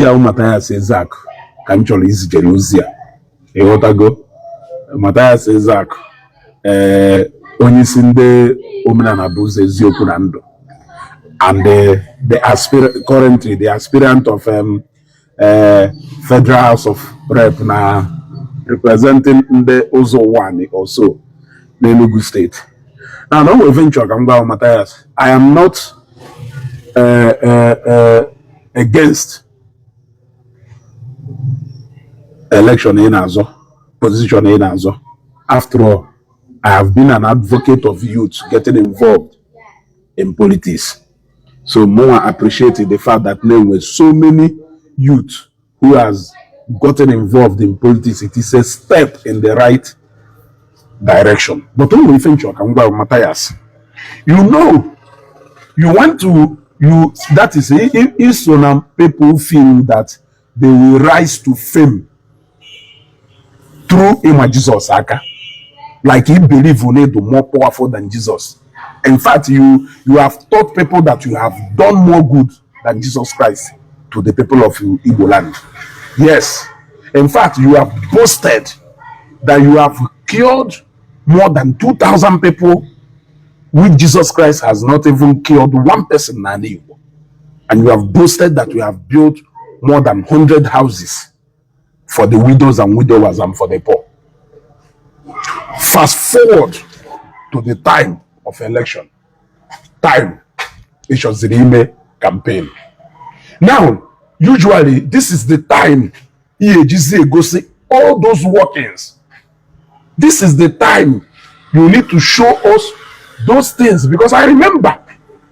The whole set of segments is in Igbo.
Ozi a, Mathias Ezeaku ka m chọrọ izijere ozi a. Ịghọtago, Mathias Ezeaku, ee, onye isi ndị Omenala Bụ Ụzọ, Eziokwu na Ndụ, and the aspirant, currently the aspirant of Federal House of Rep na representing ndị ụzọ one also n'Enugu State. Now, no nwere venture ka m gwa Mathias, I am not against election ị na-azọ, position ị na-azọ. After all, I have been an advocate of youth getting involved in politics. So more appreciate the fact that there were so many youth who has gotten involved in politics. It is a step in the right direction. But only venture ka m gwa Matthias, you know, you want to you that is, if so, people feel that they will rise to fame through ịma Jesus aka, like he believe only the more powerful than Jesus. In fact, you have taught people that you have done more good than Jesus Christ to the people of Igbo land. Yes, in fact, you have boasted that you have cured more than 2,000 people, which Jesus Christ has not even cured one person in Igbo. And you have boasted that you have built more than 100 houses for the widows and widowers and for the poor. Fast forward to the time of election, time ịchọziri ime campaign. Now, usually this is the time ihe ejizi egosi all those workings. This is the time you need to show us those things, because I remember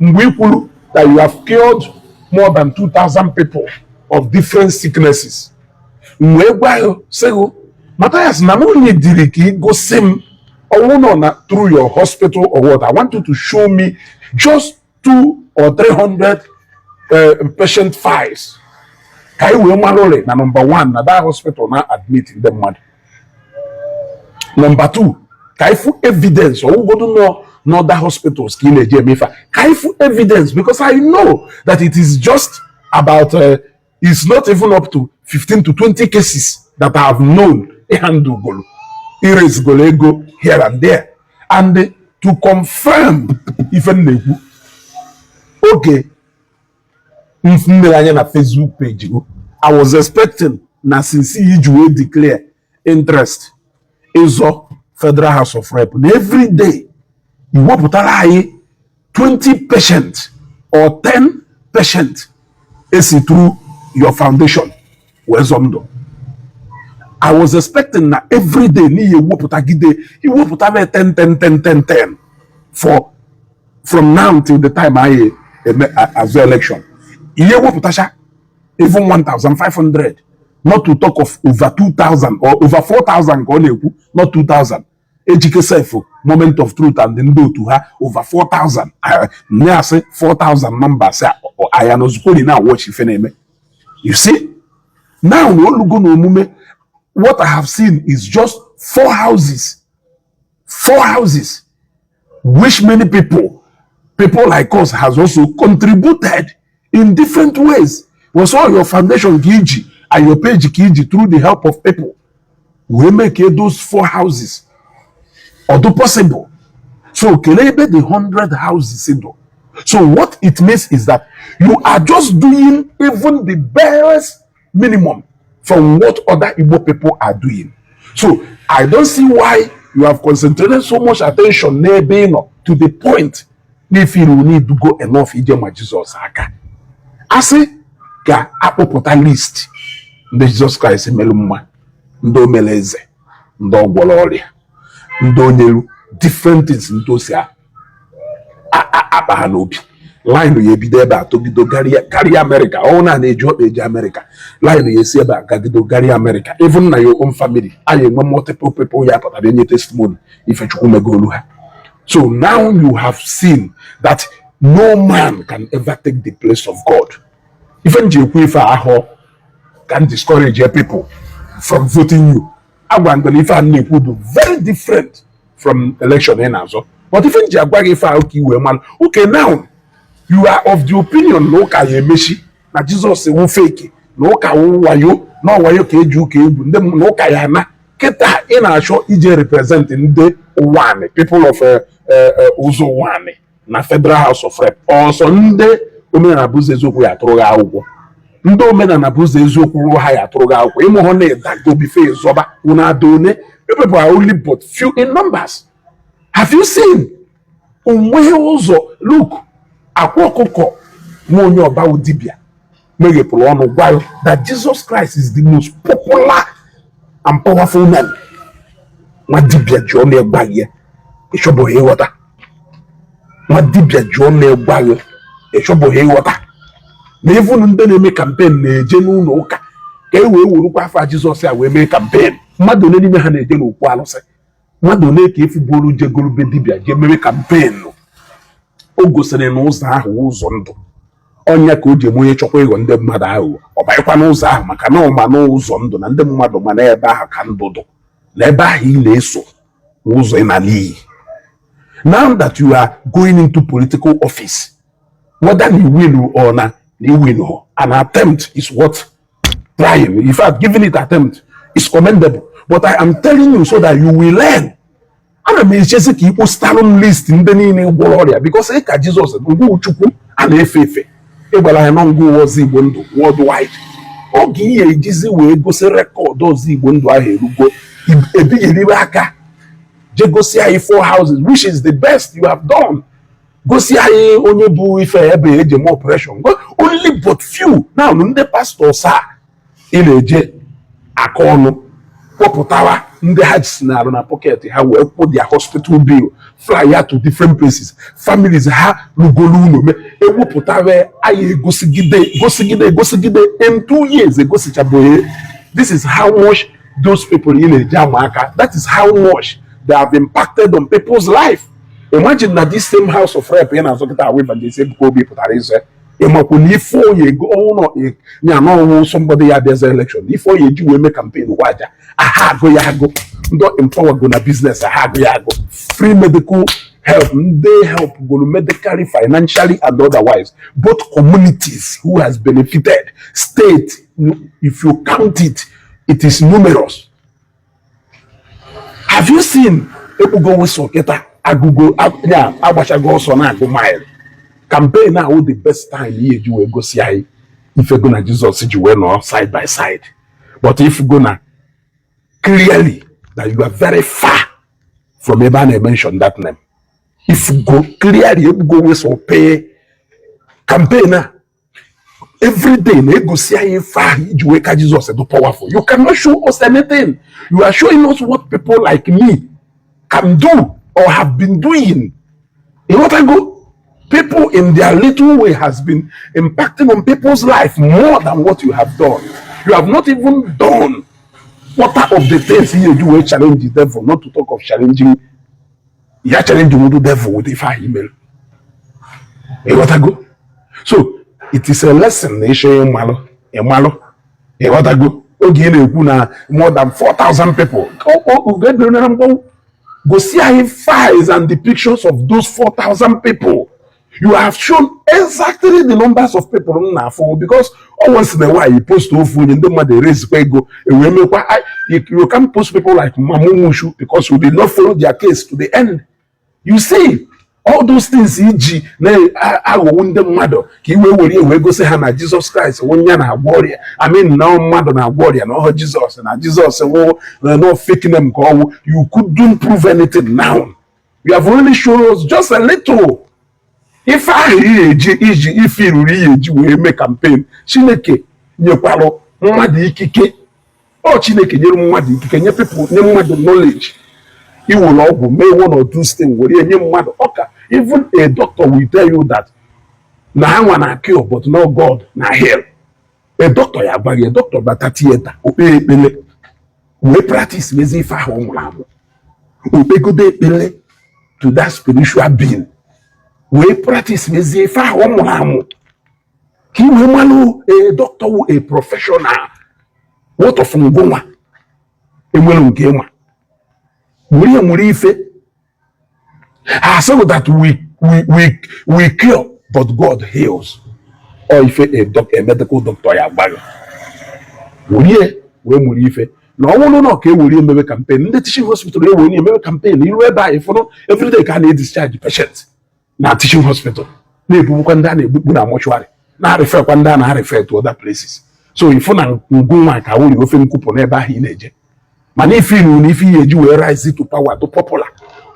mgbe i kwuru that you have cured more than 2,000 people of different sicknesses. M wee gwa ya sị gị, Matthias, na m diri ka ị gosi m ọnwụ nọ na through your hospital or what. I want you to show me just 2 or 300 patient files ka anyị wee mara ụlọ na number one, na that hospital na admit ndị mmadụ. Number two, ka anyị fụ evidence ọwụgodo nọ n'other hospitals ka ị na-eji eme ife a, ka anyị fụ evidence, because I know that it is just about it's not even up to 15 to 20 cases that I have known ịhandle irezigolo ego here and there. And to confirm ife m na-ekwu, oge m mere anya na Facebook page go, I was expecting na since iji wee declare interest ịzọ Federal House of Rep, na every day iwepụtara anyị 20 patient or 10 patient esi through your foundation wee zọ ndụ. I was expecting na every day n'ihi ewepụtagide iwepụta 10 10 10 10 10 for from now till the time anyị eme azụ election, ihe ewepụtacha even 1500, not to talk of over 2000 or over 4000 ka ọ na-ekwu, not 2000. Ejike sef, Moment of Truth and ndị otu ha, over 4000 na-asị 4000 numbers aya nọzukwori na watch ife na-eme. You see now na olugo na omume, what I have seen is just four houses, four houses, which many people, people like us, has also contributed in different ways. Was all your foundation ka iji and your page ka iji, through the help of people, wee make those four houses ọdụ possible. So kelee ebe the 100 houses do? So what it means is that you are just doing even the barest minimum from what other Igbo people are doing. So I don't see why you have concentrated so much attention n'ebe ị nọ to the point na if you need to go enough ije ma Jizọs aka. Asị ka akpọpụta list ndị Jizọs Kraịst mere mma, ndị o mere eze, ndị ọ gwọrọ ọrịa, ndị o nyelu different things, ndị o si akpa ha n'obi, line ya ebido ebe a togido karịa Amerịka. Ọ na na-eji ọkpa eji Amerịka, line ya esi ebe a gagido karịa Amerịka. Even na your own family, anyị enwe multiple people ya pụtara enye testimony ifechukwu megolu ha. So now you have seen that no man can ever take the place of God. Ife m ji ekwu ife ahụ can discourage people from voting you. Agwa mgbe ife a na-ekwu bụ very different from election ị na-azọ, but ife m ji agwa gị ife ahụ ka i wee mara. Okay, now you are of the opinion na ụka ya emechi, na Jizọs ewu fake, Na ụka wụ wayo, na ọwayo ka eji ụka egwu ndị na ụka ya na kịta. Ị na-achọ ije represent ndị Ụwanị, people of ụzọ Ụwanị na Federal House of Rep. Ọsọ ndị Omenala bụ Ụzọ Eziokwu ya atụrụ gị akwụkwọ, ndị Omenala bụ Ụzọ Eziokwu rụrụ ha ya atụrụ gị akwụkwọ. Ịmụ hụ na ịdago bife ịzọba unu ada one. You people are only but few in numbers. Have you seen onweghị ụzọ? Look, Akwa Ọkụkọ nwa onye ọbawu dibịa meghepụrụ ọnụ gwa that Jesus Christ is the most popular and powerful man. Nwa dibịa ji ọnụ ịgwa gị, ịchọbụghị ịghọta. Nwa dibịa ji ọnụ ịgwa gị, ịchọbụghị ịghọta na even ndị na-eme campaign na-eje n'ụlọ ụka ka e wee werukwa afa Jizọs a wee mee campaign. Mmadụ ole n'ime ha na-eje n'okwu alụsị? Mmadụ ole ka efu bụrụ jegoro be dibịa jee mere campaign? O gosiri na ụzọ ahụ ụzọ ndụ ọnya ka o ji eme onye chọkwa ịghọ ndị mmadụ aghụghọ, ọ banyekwa n'ụzọ ahụ, maka na ọma n'ụzọ ndụ na ndị mmadụ ma n'ebe ahụ ka ndụ dụ, na ebe ahụ ị na-eso ụzọ ị na n'iyi. Now that you are going into political office, whether you win or na you win, an attempt is worth trying. In fact, giving it attempt is commendable, but I am telling you so that you will learn. Ana m echezi ka ikpositalụ m list ndị niile gwọrọ ọrịa, because ị ka Jizọs ngwa Chukwu a na-efe efe ịgbara ya nọ ngwa Ọzọ Igbo Ndụ worldwide. Oge ihe ejizi wee gosi record Ọzọ Igbo Ndụ ahụ erugo ebigheriwe aka je gosi anyị four houses, which is the best you have done. Gosi anyị onye bụ ife ebe eji eme operation. Only but few now. Ndị pastors a ị na-eje aka ọnụ kpọpụtawa ndị ha si n'arụ na pocket ha wee kwụ their hospital bill, fly ya to different places, families ha rugolu ụlọ me ewepụtawa anyị egosigide, gosigide, egosigide. In 2 years egosichabụghị. This is how much those people ị na-eji ama aka, that is how much they have impacted on people's life. Imagine na this same House of Rep ị na-azụ kịta awụ Evangelist Ebuka Obi pụtara ize ịmakwu na ife oyi ego ọnwụ ya na ọnwụ somebody ya bịaza election, ife oyi eji wee mee campaign waja aha agụ ya agụ, ndị empower go na business aha agụ ya agụ, free medical help, ndị help goro medically, financially and otherwise, both communities who has benefited, state, if you count it, it is numerous. Have you seen ekpugo whistle kịta agụgo ya agbachago ọsọ na-agụ mile campaign ahụ? The best time ihe eji wee gosi anyị ifego na Jizọs ji wee nọ side by side, but if go na clearly that you are very far from ebe a na-mention that name. If go clearly ekpugo whistle pay campaign a every day na-egosi anyị ife ahụ iji wee ka Jizọs dị powerful. You cannot show us anything. You are showing us what people like me can do or have been doing. Ịghọtago? People in their little way has been impacting on people's life more than what you have done. You have not even done quarter of the things you do wee challenge the devil, not to talk of challenging ya, challenge the devil with ife ahụ imere. Ịghọtago? So it is a lesson na ịchọ ịmalụ ịmalụ. Ịghọtago? Oge ị na-ekwu na more than 4,000 people na mgbanwe, gosi anyị files and the pictures of those 4,000 people. You have shown exactly the numbers of people m na-afụ, because once in a while you post ofu onye, ndị mmadụ erezikwa ego ewee mekwa. You can post people like Mamu Mushu because you did not follow their case to the end. You see all those things iji na-aghọwo ndị mmadụ ka iwe were wee gosi ha na Jizọs Kraịst wụ ya na-agwọ ọrịa, I mean, na mmadụ na-agwọ ọrịa na ọhụ Jizọs na Jizọs wụ no fake name ka ọwụ. You couldn't prove anything. Now you have only shown us just a little ife ahụ ihe eji iji ife iruru ihe eji wee mee campaign. Chineke nyekwalụ mmadụ ikike. Ọ Chineke nyere mmadụ ikike, nye people, nye mmadụ knowledge iwere ọgwụ mee one or two things were nye mmadụ ọka. Even a doctor will tell you that na ha nwa na cure, but no God na heal. A doctor ya agwa gị, a doctor bata theatre, okpe ekpele wee practice mezi ife ahụ ọ nwụrụ anwụ, okpegodo ekpele to that spiritual being wee practice mezie ife ahụ ọ mụrụ amụ ka ị wee malụ. A doctor wụ a professional. What of ngụnwa enwere nke ịma were ya nwere ife ha asịghị that we cure but God heals, or ife a medical doctor ya agwa gị. Werie wee mụrụ ife na ọ bụrụ na ọ ka ewerie emebe campaign, ndị teaching hospital ewere emebe campaign. Iru ebe a, ịfụnụ everyday ka a na-edischarge patient na teaching hospital, na-ebugbukwa ndị a na-egbukpu na mortuary, na-arịfekwa ndị a na-arịfe to other places. So ịfụ na ngụ nwa ka wuri ofe nkwupụ n'ebe ahụ ị na-eje. Mana ife iru na ife ihe eji wee rise to power, to popular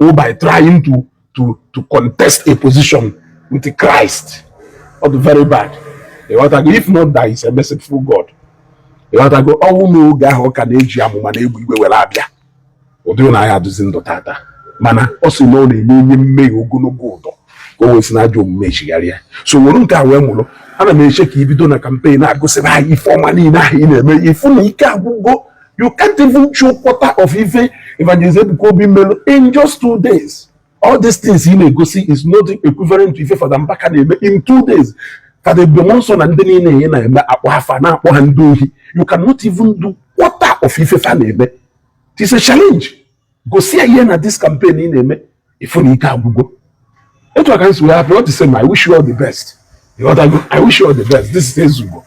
or by trying to contest a position with Christ, ọ dị very bad. Ịghọtago? If not that is a merciful God. Ịghọtago? Ọnwụ n'oge ahụ ọ ka na-eji amụma na egbe igwe were abịa ụdị na ya adụzi ndụ tata. Mana ọ sị na ọ na-enye onye mmehie ogologo ụdọ ka o wee si na ajọ omume chigharịa. So were nke a wee mụrụ. Ana m eche ka ibido na campaign agụsịrị anyị ife ọma niile ahụ ị na-eme. Ifu na ike agwụgo. You can't even show quarter of ife Evangelist Ebuka Obi melu in just 2 days. All these things ị na-egosi is not equivalent to ife Fada Mbaka na-eme in 2 days. Fada Ebube na ndị niile ị na-eme akpọ afa na-akpọ ha ndị ohi, you cannot even do quarter of ife fa na-eme. It is a challenge. Gosi ya ihe na this campaign ị na-eme. Ifu na ike agwụgo. Etu aka m si wee hapụ. All the same, I wish you all the best. Ịghọtago? I wish you all the best. This is Ezugo.